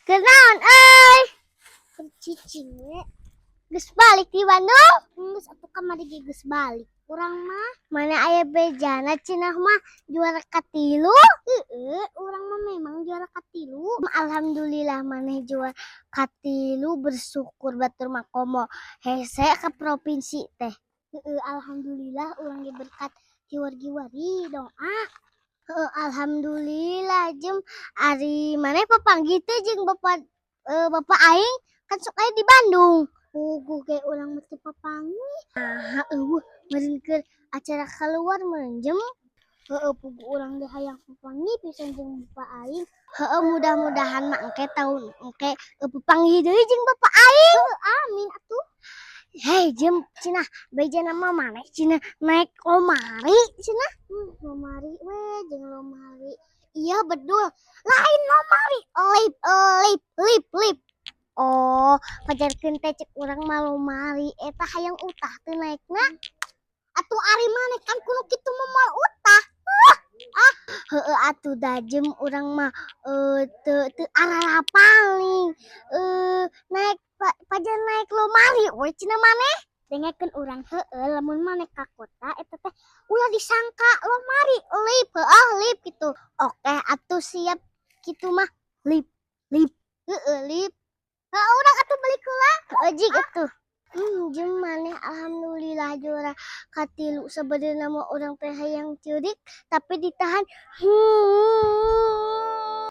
Kunaon euy? Cicing we. Geus balik di Bandung? Geus atuh, kamari ge geus balik. Urang mah mana aya bejana cenah mah juara katilu? Heeh, urang mah memang juara katilu. Alhamdulillah maneh juara katilu, bersyukur, batur mah komo hese ke provinsi teh. Heeh, alhamdulillah urang ge berkat kiwar-kiwari doa. Heeh, alhamdulillah. Jem, ari maneh papanggih teh jeung bapak bapak aing? Kan sok aya di Bandung. Puguh ge urang mah teu papanggih. Nah, euweuh meureun keur acara keluar meureun, Jem. Heeh, puguh urang ge hayang papanggih pisan jeung bapak aing. Heeh, mudah-mudahan mah engke tahun engke papanggih deui jeung bapak aing. Heeh, amin atuh. Hei Jem, cenah bejana mah maneh cenah naik lomari cenah. Lomari we jeung lomari. Iya betul. Lain lomari, lip lip lip lip. Oh, pajarkeun teh cek urang mah lomari eta hayang utah teu naekna. Atuh ari maneh kan kudu kitu mah moal utah. Ah, heueuh atuh da Jem, urang mah teu teu ararapal nih. Naik pajar naik lomari we cenah maneh. Dengekeun urang heueuh, lamun maneh ka kota eta teh ulah disangka lomari, lip, heueuh, lip gitu. Oke atuh, siap kitu mah, lip lip, heueuh, lip. Heueuh, urang atuh balik heula. Heueuh, jig atuh. Jem, maneh alhamdulillah juara katilu. Sebenarnya mah urang teh hayang ceurik tapi ditahan.